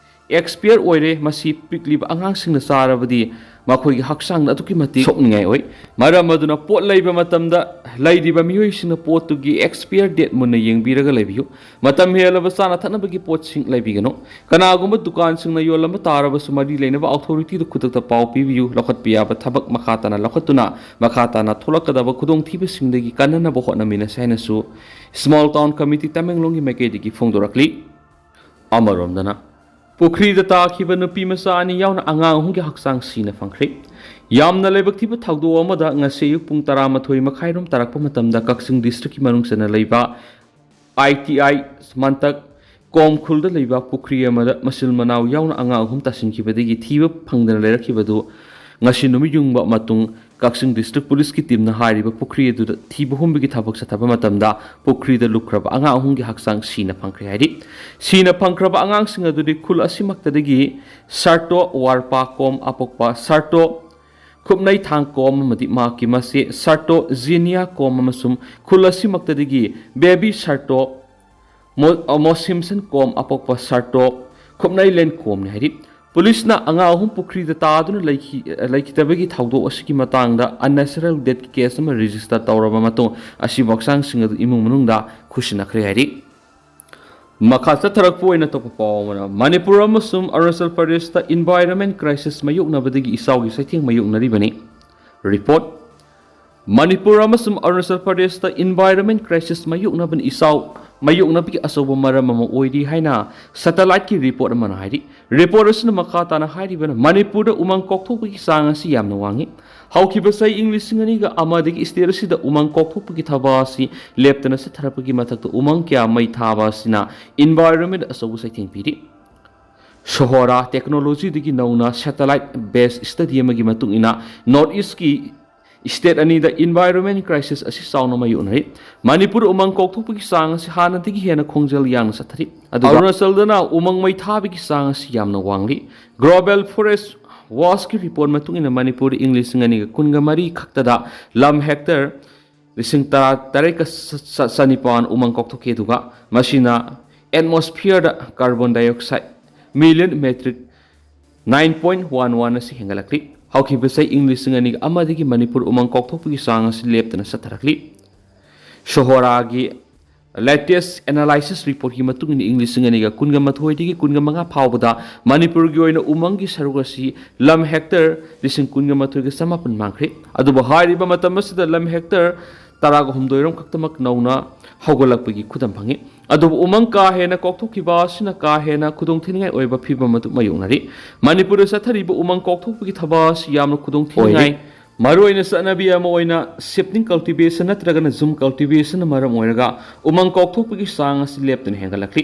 ꯑꯦꯛꯁꯄꯤꯌꯔ ꯑꯣꯏꯔꯦ, ꯃꯁꯤ ꯄꯤꯛꯂꯤꯕ ꯑꯉꯥꯡꯁꯤꯡꯅ ꯆꯥꯔꯕꯗꯤ ꯃꯈꯣꯏꯒꯤ ꯍꯛꯆꯥꯡꯗ ꯑꯗꯨꯛꯀꯤ ꯃꯇꯤꯛ ꯁꯣꯛꯅꯤꯡꯉꯥꯏ ꯑꯣꯏ꯫ ꯃꯔꯝ ꯑꯗꯨꯅ ꯄꯣꯠ ꯂꯩꯕ ꯃꯇꯝꯗ ꯂꯩꯔꯤꯕ ꯃꯤꯑꯣꯏꯁꯤꯡꯅ ꯄꯣꯠꯇꯨꯒꯤ ꯑꯦꯛꯁꯄꯤꯌꯔ ꯗꯦꯠ ꯃꯨꯟꯅ ꯌꯦꯡꯕꯤꯔꯒ ꯂꯩꯕꯤꯌꯨ꯫ ꯃꯇꯝ ꯍꯦꯜꯂꯕ ꯆꯥꯅ ꯊꯛꯅꯕꯒꯤ ꯄꯣꯠꯁꯤꯡ ꯂꯩꯕꯤꯒꯅꯨ꯫ ꯀꯅꯥꯒꯨꯝꯕ ꯗꯨꯀꯥꯟꯁꯤꯡꯅ ꯌꯣꯜꯂꯝꯕ ꯇꯥꯔꯕꯁꯨ ꯃꯔꯤ ꯂꯩꯅꯕ ꯑꯣꯊꯣꯔꯤꯇꯤꯗ ꯈꯨꯗꯛꯇ ꯄꯥꯎ ꯄꯤꯕꯤꯌꯨ꯫ ꯂꯧꯈꯠꯄ ꯌꯥꯕ ꯊꯕꯛ ꯃꯈꯥ ꯇꯥꯅ ꯂꯧꯈꯠꯇꯨꯅ ꯃꯈꯥ ꯇꯥꯅ ꯊꯣꯛꯂꯛꯀꯗꯕ ꯈꯨꯗꯣꯡꯊꯤꯕꯁꯤꯡꯗꯒꯤ ꯀꯟꯅꯅꯕ ꯍꯣꯠꯅꯃꯤꯟꯅꯁꯤ ꯍꯥꯏꯅꯁꯨ ꯁ꯭ꯃꯣꯜ ꯇꯥꯎꯟ ꯀꯃꯤꯇꯤ ꯇꯃꯦꯡꯂꯣꯡꯒꯤ ꯃꯥꯏꯀꯩꯗꯒꯤ ꯐꯣꯡꯗꯣꯔꯛꯂꯤ꯫ ꯑꯃꯔꯣꯝꯗꯅ ꯄꯨꯈ꯭ꯔꯤꯗ ꯇꯥꯈꯤꯕ ꯅꯨꯄꯤ ꯃꯆꯥ ꯑꯅꯤ ꯌꯥꯎꯅ ꯑꯉꯥꯡ ꯑꯍꯨꯝꯒꯤ ꯍꯛꯆꯥꯡ ꯁꯤꯅ ꯐꯪꯈ꯭ꯔꯦ꯫ ꯌꯥꯝꯅ ꯂꯥꯏꯕꯛ ꯊꯤꯕ ꯊꯧꯗꯣꯛ ꯑꯃꯗ ꯉꯁꯤ ꯑꯌꯨꯛ ꯄꯨꯡ ꯇꯔꯥꯃꯥꯊꯣꯏ ꯃꯈꯥꯏꯔꯣꯝ ꯇꯥꯔꯛꯄ ꯃꯇꯝꯗ ꯀꯛꯆꯤꯡ ꯗꯤꯁꯇ꯭ꯔꯤꯛꯀꯤ ꯃꯅꯨꯡ ꯆꯟꯅ ꯂꯩꯕ ꯑꯥꯏ ꯇꯤ ꯑꯥꯏ ꯃꯟꯇꯛ ꯀꯣꯝꯈꯨꯜꯗ ꯂꯩꯕ ꯄꯨꯈ꯭ꯔꯤ ꯑꯃꯗ ꯃꯆꯤꯟ ꯃꯅꯥꯎ ꯌꯥꯎꯅ ꯑꯉꯥꯡ ꯑꯍꯨꯝ ꯇꯥꯁꯤꯟꯈꯤꯕꯗꯒꯤ ꯊꯤꯕ ꯐꯪꯗꯅ ꯂꯩꯔꯛꯈꯤꯕꯗꯨ ꯉꯁꯤ ꯅꯨꯃꯤꯠ ꯌꯨꯡꯕ ꯃꯇꯨꯡ ꯀꯛꯆꯤꯡ ꯗꯤꯁꯇ꯭ꯔꯤꯛ ꯄꯨꯂꯤꯁꯀꯤ ꯇꯤꯝꯅ ꯍꯥꯏꯔꯤꯕ ꯄꯨꯈ꯭ꯔꯤ ꯑꯗꯨꯗ ꯊꯤꯕ ꯍꯨꯝꯕꯒꯤ ꯊꯕꯛ ꯆꯠꯊꯕ ꯃꯇꯝꯗ ꯄꯨꯈ꯭ꯔꯤꯗ ꯂꯨꯞꯈ꯭ꯔꯕ ꯑꯉꯥꯡ ꯑꯍꯨꯝꯒꯤ ꯍꯛꯆꯥꯡ ꯁꯤꯅ ꯐꯪꯈ꯭ꯔꯦ ꯍꯥꯏꯔꯤ꯫ ꯁꯤꯅ ꯐꯪꯈ꯭ꯔꯕ ꯑꯉꯥꯡꯁꯤꯡ ꯑꯗꯨꯗꯤ ꯈꯨꯜ ꯑꯁꯤꯃꯛꯇꯗꯒꯤ ꯁꯥꯔꯇꯣ ꯋꯥꯔꯄꯥ ꯀꯣꯝ ꯑꯄꯣꯛꯄ ꯁꯥꯔꯇꯣ ꯈꯨꯞꯅꯩ ꯊꯥꯡ ꯀꯣꯝ ꯑꯃꯗꯤ ꯃꯍꯥꯛꯀꯤ ꯃꯆꯦ ꯁꯥꯔꯇꯣ ꯖꯤꯅꯤꯌꯥ ꯀꯣꯝ ꯑꯃꯁꯨꯡ ꯈꯨꯜ ꯑꯁꯤꯃꯛꯇꯗꯒꯤ ꯕꯦꯕꯤ ꯁꯥꯔꯇꯣ ꯃꯣ-, ꯃꯣꯁꯤꯝꯁꯟ ꯀꯣꯝ ꯑꯄꯣꯛꯄ ꯁꯥꯔꯇꯣ ꯈꯨꯞꯅꯩ ꯂꯦꯟ ꯀꯣꯝꯅꯤ ꯍꯥꯏꯔꯤ꯫ ꯄꯨꯂꯤꯁꯅ ꯑꯉꯥꯡ ꯑꯍꯨꯝ ꯄꯨꯈ꯭ꯔꯤꯗ ꯇꯥꯗꯨꯅ ꯂꯩꯈꯤ-, ꯂꯩꯈꯤꯗꯕꯒꯤ ꯊꯧꯗꯣꯛ ꯑꯁꯤꯒꯤ ꯃꯇꯥꯡꯗ unnatural death case ꯑꯃ register ꯇꯧꯔꯕ ꯃꯇꯨꯡ ꯑꯁꯤꯕꯨ ꯍꯛꯆꯥꯡꯁꯤꯡ ꯑꯗꯨ ꯏꯃꯨꯡ ꯃꯅꯨꯡꯗ ꯈꯨꯠꯁꯤꯟꯅꯈ꯭ꯔꯦ ꯍꯥꯏꯔꯤ꯫ ꯃꯈꯥ ꯆꯠꯊꯔꯛꯄ ꯑꯣꯏꯅ ꯑꯇꯣꯞꯄ ꯄꯥꯎ ꯑꯃꯅ, ꯃꯅꯤꯄꯨꯔ ꯑꯃꯁꯨꯡ ꯑꯔꯨꯅꯥꯆꯜ ꯄ꯭ꯔꯗꯦꯁꯇ environment crisis ꯃꯥꯌꯣꯛꯅꯕꯗꯒꯤ ꯏꯆꯥꯎꯒꯤ ꯆꯩꯊꯦꯡ ꯃꯥꯌꯣꯛꯅꯔꯤꯕꯅꯤ꯫ ꯔꯤꯄꯣꯔꯠ꯫ ꯃꯅꯤꯄꯨꯔ ꯑꯃꯁꯨꯡ ꯑꯔꯨꯅꯥꯆꯜ ꯄ꯭ꯔꯗꯦꯁꯇ environment crisis ꯃꯥꯌꯣꯛꯅꯕꯅ ꯏꯆꯥꯎ ꯃꯥꯌꯣꯛꯅꯕꯒꯤ ꯑꯆꯧꯕ ꯃꯔꯝ ꯑꯃ ꯑꯣꯏꯔꯤ ꯍꯥꯏꯅ satelliteꯀꯤ ꯔꯤꯄꯣꯔꯠ ꯑꯃꯅ ꯍꯥꯏꯔꯤ꯫ ꯔꯤꯄꯣꯔꯠ ꯑꯁꯤꯅ ꯃꯈꯥ ꯇꯥꯅ ꯍꯥꯏꯔꯤꯕꯅ, ꯃꯅꯤꯄꯨꯔꯗ ꯎꯃꯪ ꯀꯣꯛꯊꯣꯛꯄꯒꯤ ꯆꯥꯡ ꯑꯁꯤ ꯌꯥꯝꯅ ꯋꯥꯡꯏ꯫ ꯍꯧꯈꯤꯕ ꯆꯍꯤ ꯏꯪ ꯂꯤꯁꯤꯡ ꯑꯅꯤꯒ ꯑꯃꯗꯒꯤ state ꯑꯁꯤꯗ ꯎꯃꯪ ꯀꯣꯛꯊꯣꯛꯄꯒꯤ ꯊꯕꯛ ꯑꯁꯤ ꯂꯦꯞꯇꯅ ꯆꯠꯊꯔꯛꯄꯒꯤ ꯃꯊꯛꯇ ꯎꯃꯪ ꯀꯌꯥ ꯃꯩ ꯊꯥꯕ ꯑꯁꯤꯅ environment ꯑꯆꯧꯕ ꯆꯩꯊꯦꯡ ꯄꯤꯔꯤ꯫ ꯁꯣꯍꯣꯔꯥ ꯇꯦꯛꯅꯣꯂꯣꯖꯤꯗꯒꯤ ꯅꯧꯅ ꯁꯦꯇꯦꯂꯥꯏꯠ ꯕꯦꯁ ꯁ꯭ꯇꯗꯤ ꯑꯃꯒꯤ ꯃꯇꯨꯡ ꯏꯟꯅ, ꯅꯣꯔꯠ ꯏꯁꯀꯤ ꯁ꯭ꯇꯦꯠ ꯑꯅꯤꯗ ꯏꯟꯚꯥꯏꯔꯣꯟꯃꯦꯟ ꯀ꯭ꯔꯥꯏꯁꯤꯁ ꯑꯁꯤ ꯆꯥꯎꯅ ꯃꯥꯌꯣꯛꯅꯔꯤ꯫ ꯃꯅꯤꯄꯨꯔ ꯎꯃꯪ ꯀꯣꯛꯊꯣꯛꯄꯒꯤ ꯆꯥꯡ ꯑꯁꯤ ꯍꯥꯟꯅꯗꯒꯤ ꯍꯦꯟꯅ ꯈꯣꯡꯖꯦꯜ ꯌꯥꯡꯅ ꯆꯠꯊꯔꯤ, ꯑꯗꯨꯒ ꯑꯔꯨꯅꯥꯆꯜꯗꯅ ꯎꯃꯪ ꯃꯩ ꯊꯥꯕꯒꯤ ꯆꯥꯡ ꯑꯁꯤ ꯌꯥꯝꯅ ꯋꯥꯡꯂꯤ꯫ ꯒ꯭ꯂꯣꯕꯦꯜ ꯐꯣꯔꯦꯁ ꯋꯥꯆꯀꯤ ꯔꯤꯄꯣꯔꯠ ꯃꯇꯨꯡ ꯏꯟꯅ, ꯃꯅꯤꯄꯨꯔꯗ ꯏꯪ ꯂꯤꯁꯤꯡ ꯑꯅꯤꯒ ꯀꯨꯟꯒ ꯃꯔꯤ ꯈꯛꯇꯗ ꯂꯝ ꯍꯦꯛꯇꯔ ꯂꯤꯁꯤꯡ ꯇꯔꯥ ꯇꯔꯦꯠꯀ ꯆ-, ꯆ-, ꯆꯅꯤꯄꯥꯟ ꯎꯃꯪ ꯀꯣꯛꯊꯣꯛꯈꯤ, ꯑꯗꯨꯒ ꯃꯁꯤꯅ ꯑꯦꯠꯃꯣꯁꯐꯤꯌꯔꯗ carbon dioxide million metric nine point one one ꯑꯁꯤ ꯍꯦꯟꯒꯠꯂꯛꯂꯤ꯫ ꯍꯧꯈꯤꯕ ꯆꯍꯤ ꯏꯪ ꯂꯤꯁꯤꯡ ꯑꯅꯤꯒ ꯑꯃꯗꯒꯤ ꯃꯅꯤꯄꯨꯔ ꯎꯃꯪ ꯀꯣꯛꯊꯣꯛꯄꯒꯤ ꯆꯥꯡ ꯑꯁꯤ ꯂꯦꯞꯇꯅ ꯆꯠꯊꯔꯛꯂꯤ꯫ ꯁꯣꯍꯣꯔꯥꯒꯤ ꯂꯦꯇꯦꯁ ꯑꯦꯅꯥꯂꯥꯏꯁꯤꯁ ꯔꯤꯄꯣꯔꯠꯀꯤ ꯃꯇꯨꯡ ꯏꯟꯅ, ꯏꯪ ꯂꯤꯁꯤꯡ ꯑꯅꯤꯒ ꯀꯨꯟꯒ ꯃꯥꯊꯣꯏꯗꯒꯤ ꯀꯨꯟꯒ ꯃꯉꯥ ꯐꯥꯎꯕꯗ ꯃꯅꯤꯄꯨꯔꯒꯤ ꯑꯣꯏꯅ ꯎꯃꯪꯒꯤ ꯁꯔꯨꯛ ꯑꯁꯤ ꯂꯝ ꯍꯦꯛꯇꯔ ꯂꯤꯁꯤꯡ ꯀꯨꯟꯒ ꯃꯥꯊꯣꯏꯒ ꯆꯃꯥꯄꯟ ꯃꯥꯡꯈ꯭ꯔꯦ꯫ ꯑꯗꯨꯕꯨ ꯍꯥꯏꯔꯤꯕ ꯃꯇꯝ ꯑꯁꯤꯗ ꯂꯝ ꯍꯦꯛꯇꯔ ꯇꯔꯥꯒ ꯍꯨꯝꯗꯣꯏꯔꯣꯝ ꯈꯛꯇꯃꯛ ꯅꯧꯅ ꯍꯧꯒꯠꯂꯛꯄꯒꯤ ꯈꯨꯗꯝ ꯐꯪꯉꯤ꯫ ꯑꯗꯨꯕꯨ ꯎꯃꯪ ꯀꯥ ꯍꯦꯟꯅ ꯀꯣꯛꯊꯣꯛꯈꯤꯕ ꯑꯁꯤꯅ ꯀꯥ ꯍꯦꯟꯅ ꯈꯨꯗꯣꯡꯊꯤꯅꯤꯡꯉꯥꯏ ꯑꯣꯏꯕ ꯐꯤꯕꯝ ꯑꯗꯨ ꯃꯥꯌꯣꯛꯅꯔꯤ꯫ ꯃꯅꯤꯄꯨꯔꯗ ꯆꯠꯊꯔꯤꯕ ꯎꯃꯪ ꯀꯣꯛꯊꯣꯛꯄꯒꯤ ꯊꯕꯛ ꯑꯁꯤ ꯌꯥꯝꯅ ꯈꯨꯗꯣꯡꯊꯤꯅꯤꯡꯉꯥꯏ ꯑꯣꯏꯔꯤ꯫ ꯃꯔꯨꯑꯣꯏꯅ ꯆꯠꯅꯕꯤ ꯑꯃ ꯑꯣꯏꯅ ꯁꯤꯞꯇꯤꯡ ꯀꯜꯇꯤꯚꯦꯁꯟ ꯅꯠꯇ꯭ꯔꯒꯅ ꯖꯨꯝ ꯀꯜꯇꯤꯚꯦꯁꯟꯅ ꯃꯔꯝ ꯑꯣꯏꯔꯒ ꯎꯃꯪ ꯀꯣꯛꯊꯣꯛꯄꯒꯤ ꯆꯥꯡ ꯑꯁꯤ ꯂꯦꯞꯇꯅ ꯍꯦꯟꯒꯠꯂꯛꯂꯤ꯫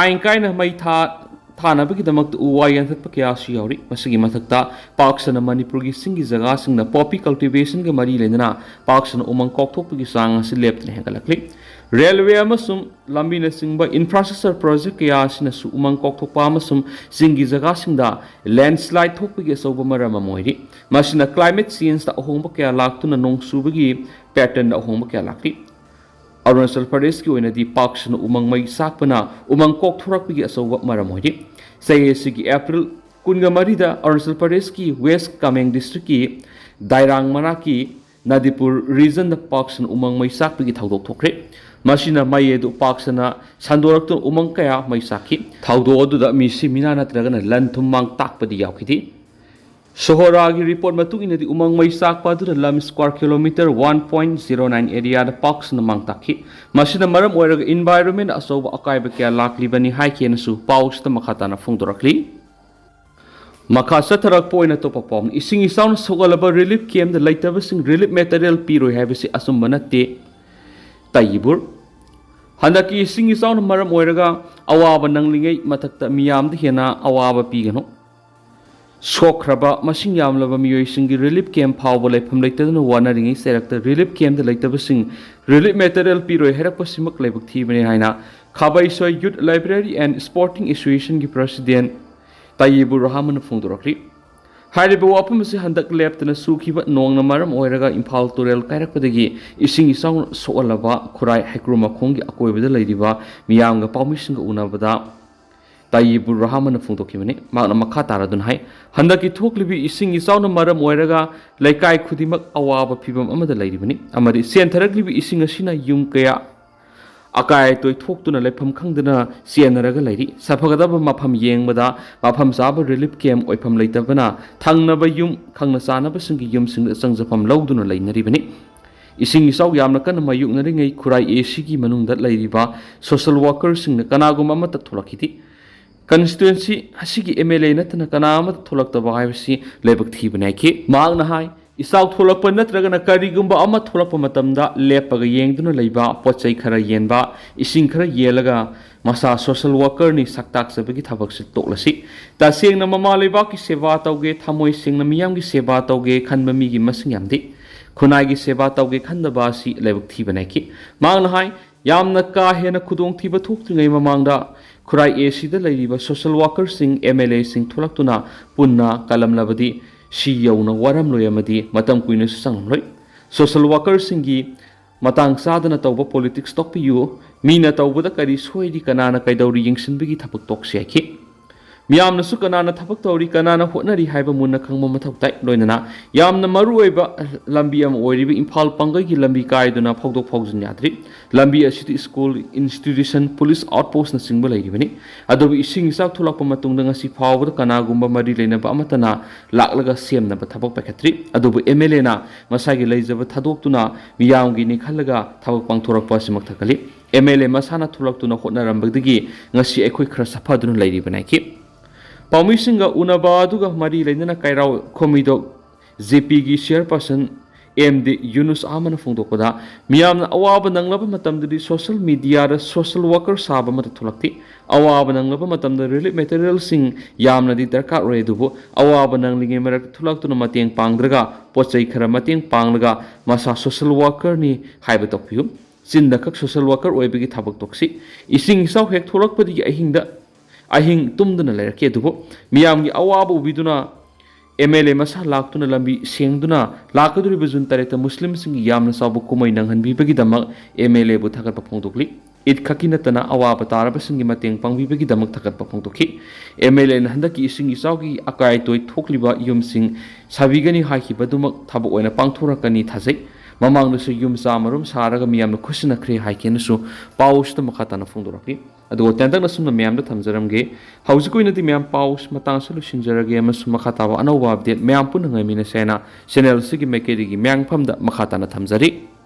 ꯑꯥꯏꯟ ꯀꯥꯏꯅ ꯃꯩ ꯊꯥ-, ꯊꯥꯅꯕꯒꯤꯗꯃꯛꯇ ꯎ ꯋꯥ ꯌꯥꯟꯊꯠꯄ ꯀꯌꯥꯁꯨ ꯌꯥꯎꯔꯤ꯫ ꯃꯁꯤꯒꯤ ꯃꯊꯛꯇ ꯄꯥꯛ ꯁꯟꯅ ꯃꯅꯤꯄꯨꯔꯒꯤ ꯆꯤꯡꯒꯤ ꯖꯒꯥꯁꯤꯡꯗ ꯄꯣꯄꯤ ꯀꯜꯇꯤꯚꯦꯁꯟꯒ ꯃꯔꯤ ꯂꯩꯅꯅ ꯄꯥꯛ ꯁꯟꯅ ꯎꯃꯪ ꯀꯣꯛꯊꯣꯛꯄꯒꯤ ꯆꯥꯡ ꯑꯁꯤ ꯂꯦꯞꯇꯅ ꯍꯦꯟꯒꯠꯂꯛꯂꯤ꯫ ꯔꯦꯜꯋꯦ ꯑꯃꯁꯨꯡ ꯂꯝꯕꯤꯅꯆꯤꯡꯕ ꯏꯟꯐ꯭ꯔꯥꯁ꯭ꯇ꯭ꯔꯛꯆꯔ ꯄ꯭ꯔꯣꯖꯦꯛ ꯀꯌꯥ ꯑꯁꯤꯅꯁꯨ ꯎꯃꯪ ꯀꯣꯛꯊꯣꯛꯄ ꯑꯃꯁꯨꯡ ꯆꯤꯡꯒꯤ ꯖꯒꯥꯁꯤꯡꯗ ꯂꯦꯟꯁ꯭ꯂꯥꯏꯗ ꯊꯣꯛꯄꯒꯤ ꯑꯆꯧꯕ ꯃꯔꯝ ꯑꯃ ꯑꯣꯏꯔꯤ꯫ ꯃꯁꯤꯅ ꯀ꯭ꯂꯥꯏꯃꯦꯠ ꯆꯦꯟꯖꯇ ꯑꯍꯣꯡꯕ ꯀꯌꯥ ꯂꯥꯛꯇꯨꯅ ꯅꯣꯡ ꯆꯨꯕꯒꯤ ꯄꯦꯇꯔꯟꯗ ꯑꯍꯣꯡꯕ ꯀꯌꯥ ꯂꯥꯛꯂꯤ꯫ ꯑꯔꯨꯅꯥꯆꯜ ꯄ꯭ꯔꯗꯦꯁꯀꯤ ꯑꯣꯏꯅꯗꯤ ꯄꯥꯛ ꯁꯟꯅ ꯎꯃꯪ ꯃꯩ ꯆꯥꯛꯄꯅ ꯎꯃꯪ ꯀꯣꯛꯊꯣꯔꯛꯄꯒꯤ ꯑꯆꯧꯕ ꯃꯔꯝ ꯑꯣꯏꯔꯤ꯫ ꯆꯍꯤ ꯑꯁꯤꯒꯤ ꯑꯦꯄ꯭ꯔꯤꯜ ꯀꯨꯟꯒ ꯃꯔꯤꯗ ꯑꯔꯨꯅꯥꯆꯜ ꯄ꯭ꯔꯗꯦꯁꯀꯤ ꯋꯦꯁ ꯀꯥꯃꯦꯡ ꯗꯤꯁꯇ꯭ꯔꯤꯛꯀꯤ ꯗꯥꯏꯔꯥꯡ ꯃꯅꯥꯛꯀꯤ ꯅꯥꯗꯤꯄꯨꯔ ꯔꯤꯖꯟꯗ ꯄꯥꯛ ꯁꯟꯅ ꯎꯃꯪ ꯃꯩ ꯆꯥꯛꯄꯒꯤ ꯊꯧꯗꯣꯛ ꯊꯣꯛꯈ꯭ꯔꯦ꯫ ꯃꯁꯤꯅ ꯃꯩ ꯑꯗꯨ ꯄꯥꯛ ꯁꯟꯅ ꯁꯟꯗꯣꯔꯛꯇꯨꯅ ꯎꯃꯪ ꯀꯌꯥ ꯃꯩ ꯆꯥꯛꯈꯤ꯫ ꯊꯧꯗꯣꯛ ꯑꯗꯨꯗ ꯃꯤꯁꯤ ꯃꯤꯅꯥ ꯅꯠꯇ꯭ꯔꯒꯅ ꯂꯟ ꯊꯨꯝ ꯃꯥꯡ ꯇꯥꯛꯄꯗꯤ ꯌꯥꯎꯈꯤꯗꯦ꯫ ꯁꯣꯍꯣꯔꯥꯒꯤ ꯔꯤꯄꯣꯔꯠ ꯃꯇꯨꯡ ꯏꯟꯅꯗꯤ, ꯎꯃꯪ ꯃꯩ ꯆꯥꯛꯄ ꯑꯗꯨꯅ ꯂꯝ square kilometre one point zero nine ꯑꯦꯔꯤꯌꯥꯗ ꯄꯥꯛ ꯁꯟꯅ ꯃꯥꯡ ꯇꯥꯛꯈꯤ꯫ ꯃꯁꯤꯅ ꯃꯔꯝ ꯑꯣꯏꯔꯒ ꯏꯟꯚꯥꯏꯔꯣꯟꯃꯦꯟꯗ ꯑꯆꯧꯕ ꯑꯀꯥꯏꯕ ꯀꯌꯥ ꯂꯥꯛꯂꯤꯕꯅꯤ ꯍꯥꯏꯈꯤ ꯍꯥꯏꯅꯁꯨ ꯄꯥꯎꯁꯤꯗ ꯃꯈꯥ ꯇꯥꯅ ꯐꯣꯡꯗꯣꯔꯛꯂꯤ꯫ ꯃꯈꯥ ꯆꯠꯊꯔꯛꯄ ꯑꯣꯏꯅ ꯑꯇꯣꯞꯄ ꯄꯥꯎꯅꯤ꯫ ꯏꯁꯤꯡ ꯏꯆꯥꯎꯅ ꯁꯣꯛꯍꯜꯂꯕ ꯔꯤꯂꯤꯐ ꯀꯦꯝꯞꯇ ꯂꯩꯇꯕꯁꯤꯡ ꯔꯤꯂꯤꯐ ꯃꯦꯇꯔꯤꯌꯦꯜ ꯄꯤꯔꯣꯏ ꯍꯥꯏꯕꯁꯤ ꯑꯆꯨꯝꯕ ꯅꯠꯇꯦ꯫ ꯇꯌꯤꯕꯨꯔ꯫ ꯍꯟꯗꯛꯀꯤ ꯏꯁꯤꯡ ꯏꯆꯥꯎꯅ ꯃꯔꯝ ꯑꯣꯏꯔꯒ ꯑꯋꯥꯕ ꯅꯪꯂꯤꯉꯩ ꯃꯊꯛꯇ ꯃꯤꯌꯥꯝꯗ ꯍꯦꯟꯅ ꯑꯋꯥꯕ ꯄꯤꯒꯅꯨ꯫ ꯁꯣꯛꯈ꯭ꯔꯕ ꯃꯁꯤꯡ ꯌꯥꯝꯂꯕ ꯃꯤꯑꯣꯏꯁꯤꯡꯒꯤ ꯔꯤꯂꯤꯐ ꯀꯦꯝꯞ ꯐꯥꯎꯕ ꯂꯩꯐꯝ ꯂꯩꯇꯗꯨꯅ ꯋꯥꯅꯔꯤꯉꯩ ꯆꯩꯔꯛꯇ ꯔꯤꯂꯤꯐ ꯀꯦꯝꯞꯇ ꯂꯩꯇꯕꯁꯤꯡ ꯔꯤꯂꯤꯐ ꯃꯦꯇꯔꯤꯌꯦꯜ ꯄꯤꯔꯣꯏ ꯍꯥꯏꯔꯛꯄꯁꯤꯃꯛ ꯂꯥꯏꯕꯛ ꯊꯤꯕꯅꯤ ꯍꯥꯏꯅ ꯈꯥꯕꯩꯁꯣꯏ ꯌꯨꯠ ꯂꯥꯏꯕ꯭ꯔꯦꯔꯤ ꯑꯦꯟ ꯁ꯭ꯄꯣꯔꯇꯤꯡ ꯑꯦꯁꯣꯁꯤꯌꯦꯁꯟꯒꯤ ꯄ꯭ꯔꯁꯤꯗꯦꯟ ꯇꯥꯌꯤꯕꯨꯔ ꯔꯍꯥꯃꯟꯅ ꯐꯣꯡꯗꯣꯔꯛꯂꯤ꯫ ꯍꯥꯏꯔꯤꯕ ꯋꯥꯐꯝ ꯑꯁꯤ ꯍꯟꯗꯛ ꯂꯦꯞꯇꯅ ꯆꯨꯈꯤꯕ ꯅꯣꯡꯅ ꯃꯔꯝ ꯑꯣꯏꯔꯒ ꯏꯝꯐꯥꯜ ꯇꯨꯔꯦꯜ ꯀꯥꯏꯔꯛꯄꯗꯒꯤ ꯏꯁꯤꯡ ꯏꯆꯥꯎꯅ ꯁꯣꯛꯍꯜꯂꯕ ꯈꯨꯔꯥꯏ ꯍꯩꯀ꯭ꯔꯨ ꯃꯈꯣꯡꯒꯤ ꯑꯀꯣꯏꯕꯗ ꯂꯩꯔꯤꯕ ꯃꯤꯌꯥꯝꯒ ꯄꯥꯎꯃꯤꯁꯤꯡꯒ ꯎꯅꯕꯗ ꯇꯥꯌꯤꯕꯨꯔ ꯔꯍꯥꯃꯟꯅ ꯐꯣꯡꯗꯣꯛꯈꯤꯕꯅꯤ꯫ ꯃꯍꯥꯛꯅ ꯃꯈꯥ ꯇꯥꯔꯗꯨꯅ ꯍꯥꯏ, ꯍꯟꯗꯛꯀꯤ ꯊꯣꯛꯂꯤꯕ ꯏꯁꯤꯡ ꯏꯆꯥꯎꯅ ꯃꯔꯝ ꯑꯣꯏꯔꯒ ꯂꯩꯀꯥꯏ ꯈꯨꯗꯤꯡꯃꯛ ꯑꯋꯥꯕ ꯐꯤꯚꯝ ꯑꯃꯗ ꯂꯩꯔꯤꯕꯅꯤ ꯑꯃꯗꯤ ꯆꯦꯟꯊꯔꯛꯂꯤꯕ ꯏꯁꯤꯡ ꯑꯁꯤꯅ ꯌꯨꯝ ꯀꯌꯥ ꯑꯀꯥꯏ ꯑꯇꯣꯏ ꯊꯣꯛꯇꯨꯅ ꯂꯩꯐꯝ ꯈꯪꯗꯅ ꯆꯦꯟꯅꯔꯒ ꯂꯩꯔꯤ꯫ ꯁꯥꯐꯒꯗꯕ ꯃꯐꯝ ꯌꯦꯡꯕꯗ ꯃꯐꯝ ꯆꯥꯕ ꯔꯤꯂꯤꯐ ꯀꯦꯝꯞ ꯑꯣꯏꯐꯝ ꯂꯩꯇꯕꯅ ꯊꯪꯅꯕ ꯌꯨꯝ ꯈꯪꯅ ꯆꯥꯟꯅꯕꯁꯤꯡꯒꯤ ꯌꯨꯝꯁꯤꯡꯗ ꯆꯪꯖꯐꯝ ꯂꯧꯗꯨꯅ ꯂꯩꯅꯔꯤꯕꯅꯤ꯫ ꯏꯁꯤꯡ ꯏꯆꯥꯎ ꯌꯥꯝꯅ ꯀꯟꯅ ꯃꯥꯌꯣꯛꯅꯔꯤꯉꯩ ꯈꯨꯔꯥꯏ ꯑꯦ ꯁꯤꯒꯤ ꯃꯅꯨꯡꯗ ꯂꯩꯔꯤꯕ ꯁꯣꯁꯦꯜ ꯋꯥꯀꯔꯁꯤꯡꯅ ꯀꯅꯥꯒꯨꯝꯕ ꯑꯃꯠꯇ ꯊꯣꯛꯂꯛꯈꯤꯗꯦ꯫ ꯀꯟꯁꯇꯤꯇ꯭ꯋꯦꯟꯁꯤ ꯑꯁꯤꯒꯤ ꯑꯦꯝ ꯑꯦꯜ ꯑꯦ ꯅꯠꯇꯅ ꯀꯅꯥ ꯑꯃꯠꯇ ꯊꯣꯛꯂꯛꯇꯕ ꯍꯥꯏꯕꯁꯤ ꯂꯥꯏꯕꯛ ꯊꯤꯕꯅꯤ ꯍꯥꯏꯈꯤ꯫ ꯃꯍꯥꯛꯅ ꯍꯥꯏ, ꯏꯆꯥꯎ ꯊꯣꯛꯂꯛꯄ ꯅꯠꯇ꯭ꯔꯒꯅ ꯀꯔꯤꯒꯨꯝꯕ ꯑꯃ ꯊꯣꯛꯂꯛꯄ ꯃꯇꯝꯗ ꯂꯦꯞꯄꯒ ꯌꯦꯡꯗꯨꯅ ꯂꯩꯕ, ꯄꯣꯠ ꯆꯩ ꯈꯔ ꯌꯦꯟꯕ, ꯏꯁꯤꯡ ꯈꯔ ꯌꯦꯜꯂꯒ ꯃꯁꯥ ꯁꯣꯁꯦꯜ ꯋꯥꯀꯔꯅꯤ ꯁꯛꯇꯥꯛꯆꯕꯒꯤ ꯊꯕꯛꯁꯤ ꯇꯣꯛꯂꯁꯤ꯫ ꯇꯁꯦꯡꯅ ꯃꯃꯥ ꯂꯩꯕꯥꯛꯀꯤ ꯁꯦꯕꯥ ꯇꯧꯒꯦ, ꯊꯃꯣꯏ ꯁꯦꯡꯅ ꯃꯤꯌꯥꯝꯒꯤ ꯁꯦꯕꯥ ꯇꯧꯒꯦ ꯈꯟꯕ ꯃꯤꯒꯤ ꯃꯁꯤꯡ ꯌꯥꯝꯗꯦ꯫ ꯈꯨꯟꯅꯥꯏꯒꯤ ꯁꯦꯕꯥ ꯇꯧꯒꯦ ꯈꯟꯗꯕ ꯑꯁꯤ ꯂꯥꯏꯕꯛ ꯊꯤꯕꯅꯤ ꯍꯥꯏꯈꯤ꯫ ꯃꯍꯥꯛꯅ ꯍꯥꯏ, ꯌꯥꯝꯅ ꯀꯥ ꯍꯦꯟꯅ ꯈꯨꯗꯣꯡꯊꯤꯕ ꯊꯣꯛꯇ꯭ꯔꯤꯉꯩ ꯃꯃꯥꯡꯗ ꯈꯨꯔꯥꯏ ꯑꯦ ꯁꯤꯗ ꯂꯩꯔꯤꯕ ꯁꯣꯁꯦꯜ ꯋꯥꯀꯔꯁꯤꯡ, ꯑꯦꯝ ꯑꯦꯜ ꯑꯦꯁꯤꯡ ꯊꯣꯛꯂꯛꯇꯨꯅ ꯄꯨꯟꯅ ꯀꯜꯂꯝꯂꯕꯗꯤ ꯁꯤ ꯌꯧꯅ ꯋꯥꯔꯝꯂꯣꯏ ꯑꯃꯗꯤ ꯃꯇꯝ ꯀꯨꯏꯅꯁꯨ ꯆꯪꯂꯝꯂꯣꯏ꯫ ꯁꯣꯁꯦꯜ ꯋꯥꯀꯔꯁꯤꯡꯒꯤ ꯃꯇꯥꯡ ꯆꯥꯗꯅ ꯇꯧꯕ ꯄꯣꯂꯤꯇꯤꯛꯁ ꯇꯣꯛꯄꯤꯌꯨ꯫ ꯃꯤꯅ ꯇꯧꯕꯗ ꯀꯔꯤ ꯁꯣꯏꯔꯤ, ꯀꯅꯥꯅ ꯀꯩꯗꯧꯔꯤ ꯌꯦꯡꯁꯤꯟꯕꯒꯤ ꯊꯕꯛ ꯇꯣꯛꯁꯤ ꯍꯥꯏꯈꯤ꯫ ꯃꯤꯌꯥꯝꯅꯁꯨ ꯀꯅꯥꯅ ꯊꯕꯛ ꯇꯧꯔꯤ, ꯀꯅꯥꯅ ꯍꯣꯠꯅꯔꯤ ꯍꯥꯏꯕ ꯃꯨꯟꯅ ꯈꯪꯕ ꯃꯊꯧ ꯇꯥꯏ꯫ ꯂꯣꯏꯅꯅ ꯌꯥꯝꯅ ꯃꯔꯨꯑꯣꯏꯕ ꯂꯝꯕꯤ ꯑꯃ ꯑꯣꯏꯔꯤꯕ ꯏꯝꯐꯥꯜ ꯄꯥꯡꯒꯩꯒꯤ ꯂꯝꯕꯤ ꯀꯥꯏꯗꯨꯅ ꯐꯥꯎꯗꯣꯛ ꯐꯥꯎꯖꯤꯟ ꯌꯥꯗ꯭ꯔꯤ꯫ ꯂꯝꯕꯤ ꯑꯁꯤꯗ ꯁ꯭ꯀꯨꯜ, ꯏꯟꯁꯇꯤꯇ꯭ꯌꯨꯁꯟ, ꯄꯨꯂꯤꯁ ꯑꯥꯎꯠꯄꯣꯁꯅꯆꯤꯡꯕ ꯂꯩꯔꯤꯕꯅꯤ꯫ ꯑꯗꯨꯕꯨ ꯏꯁꯤꯡ ꯏꯆꯥꯎ ꯊꯣꯛꯂꯛꯄ ꯃꯇꯨꯡꯗ ꯉꯁꯤ ꯐꯥꯎꯕꯗ ꯀꯅꯥꯒꯨꯝꯕ ꯃꯔꯤ ꯂꯩꯅꯕ ꯑꯃꯠꯇꯅ ꯂꯥꯛꯂꯒ ꯁꯦꯝꯅꯕ ꯊꯕꯛ ꯄꯥꯏꯈꯠꯇ꯭ꯔꯤ꯫ ꯑꯗꯨꯕꯨ ꯑꯦꯝ ꯑꯦꯜ ꯑꯦꯅ ꯃꯁꯥꯒꯤ ꯂꯩꯖꯕ ꯊꯥꯗꯣꯛꯇꯨꯅ ꯃꯤꯌꯥꯝꯒꯤꯅꯤ ꯈꯜꯂꯒ ꯊꯕꯛ ꯄꯥꯡꯊꯣꯔꯛꯄ ꯑꯁꯤꯃꯛ ꯊꯛꯀꯜꯂꯤ꯫ ꯑꯦꯝ ꯑꯦꯜ ꯑꯦ ꯃꯁꯥꯅ ꯊꯣꯛꯂꯛꯇꯨꯅ ꯍꯣꯠꯅꯔꯝꯕꯗꯒꯤ ꯉꯁꯤ ꯑꯩꯈꯣꯏ ꯈꯔ ꯁꯥꯐꯗꯨꯅ ꯂꯩꯔꯤꯕꯅꯤ ꯍꯥꯏꯈꯤ꯫ ꯄꯥꯎꯃꯤꯁꯤꯡꯒ ꯎꯅꯕ ꯑꯗꯨꯒ ꯃꯔꯤ ꯂꯩꯅꯅ ꯀꯩꯔꯥꯎ ꯈꯣꯃꯤꯗꯣꯛ ꯖꯦ ꯄꯤꯒꯤ ꯆꯤꯌꯔꯄꯔꯁꯟ ꯑꯦꯝ ꯗꯤ ꯌꯨꯅꯨꯁ ꯑꯍꯃꯗꯅ ꯐꯣꯡꯗꯣꯛꯄꯗ, ꯃꯤꯌꯥꯝꯅ ꯑꯋꯥꯕ ꯅꯪꯂꯕ ꯃꯇꯝꯗꯗꯤ social media ꯗ social worker ꯁꯥꯕ ꯑꯃꯠꯇ ꯊꯣꯛꯂꯛꯇꯦ꯫ ꯑꯋꯥꯕ ꯅꯪꯂꯕ ꯃꯇꯝꯗ relief material ꯁꯤꯡ ꯌꯥꯝꯅꯗꯤ ꯗꯔꯀꯥꯔ ꯑꯣꯏ, ꯑꯗꯨꯕꯨ ꯑꯋꯥꯕ ꯅꯪꯂꯤꯉꯩ ꯃꯔꯛꯇ ꯊꯣꯛꯂꯛꯇꯨꯅ ꯃꯇꯦꯡ ꯄꯥꯡꯗ꯭ꯔꯒ, ꯄꯣꯠ ꯆꯩ ꯈꯔ ꯃꯇꯦꯡ ꯄꯥꯡꯂꯒ ꯃꯁꯥ social worker ꯅꯤ ꯍꯥꯏꯕ ꯇꯧꯕꯤꯌꯨ꯫ ꯆꯤꯟꯗ ꯈꯛ social worker ꯑꯣꯏꯕꯒꯤ ꯊꯕꯛ ꯇꯣꯛꯁꯤ꯫ ꯏꯁꯤꯡ ꯏꯆꯥꯎ ꯍꯦꯛ ꯊꯣꯛꯂꯛꯄꯗꯒꯤ ꯑꯍꯤꯡꯗ, ꯑꯍꯤꯡ ꯇꯨꯝꯗꯅ ꯂꯩꯔꯛꯀꯦ, ꯑꯗꯨꯕꯨ ꯃꯤꯌꯥꯝꯒꯤ ꯑꯋꯥꯕ ꯎꯕꯤꯗꯨꯅ ꯑꯦꯝ ꯑꯦꯜ ꯑꯦ ꯃꯁꯥ ꯂꯥꯛꯇꯨꯅ ꯂꯝꯕꯤ ꯁꯦꯡꯗꯨꯅ ꯂꯥꯛꯀꯗꯧꯔꯤꯕ ꯖꯨꯟ ꯇꯔꯦꯠꯇ ꯃꯨꯁꯂꯤꯝꯁꯤꯡꯒꯤ ꯌꯥꯝꯅ ꯆꯥꯎꯕ ꯀꯨꯝꯍꯩ ꯅꯪꯍꯟꯕꯤꯕꯒꯤꯗꯃꯛ ꯑꯦꯝ ꯑꯦꯜ ꯑꯦꯕꯨ ꯊꯥꯒꯠꯄ ꯐꯣꯡꯗꯣꯛꯂꯤ꯫ ꯏꯗ ꯈꯛꯀꯤ ꯅꯠꯇꯅ ꯑꯋꯥꯕ ꯇꯥꯔꯕꯁꯤꯡꯒꯤ ꯃꯇꯦꯡ ꯄꯥꯡꯕꯤꯕꯒꯤꯗꯃꯛ ꯊꯥꯒꯠꯄ ꯐꯣꯡꯗꯣꯛꯈꯤ꯫ ꯑꯦꯝ ꯑꯦꯜ ꯑꯦꯅ ꯍꯟꯗꯛꯀꯤ ꯏꯁꯤꯡ ꯏꯆꯥꯎꯒꯤ ꯑꯀꯥꯏ ꯑꯇꯣꯏ ꯊꯣꯛꯂꯤꯕ ꯌꯨꯝꯁꯤꯡ ꯁꯥꯕꯤꯒꯅꯤ ꯍꯥꯏꯈꯤꯕ ꯑꯗꯨꯃꯛ ꯊꯕꯛ ꯑꯣꯏꯅ ꯄꯥꯡꯊꯣꯔꯛꯀꯅꯤ ꯊꯥꯖꯩ꯫ ꯃꯃꯥꯡꯗꯁꯨ ꯌꯨꯝ ꯆꯥꯝꯃꯔꯣꯝ ꯁꯥꯔꯒ ꯃꯤꯌꯥꯝꯅ ꯈꯨꯠꯁꯤꯟꯅꯈ꯭ꯔꯦ ꯍꯥꯏꯈꯤꯅꯁꯨ ꯄꯥꯎꯁꯤꯗ ꯃꯈꯥ ꯇꯥꯅ ꯐꯣꯡꯗꯣꯔꯛꯂꯤ꯫ ꯑꯗꯨꯒ ꯇꯦꯟꯇꯛꯅ ꯁꯨꯝꯅ ꯃꯌꯥꯝꯗ ꯊꯝꯖꯔꯝꯒꯦ꯫ ꯍꯧꯖꯤꯛ ꯑꯣꯏꯅꯗꯤ ꯃꯌꯥꯝ ꯄꯥꯎ ꯃꯇꯥꯡꯁꯨ ꯂꯣꯏꯁꯤꯟꯖꯔꯒꯦ ꯑꯃꯁꯨꯡ ꯃꯈꯥ ꯇꯥꯕ ꯑꯅꯧꯕ update ꯃꯌꯥꯝ ꯄꯨꯟꯅ ꯉꯥꯏꯃꯤꯟꯅꯁꯦ ꯍꯥꯏꯅ channel ꯑꯁꯤꯒꯤ ꯃꯥꯏꯀꯩꯗꯒꯤ ꯃꯌꯥꯝꯐꯝꯗ ꯃꯈꯥ ꯇꯥꯅ ꯊꯝꯖꯔꯤ꯫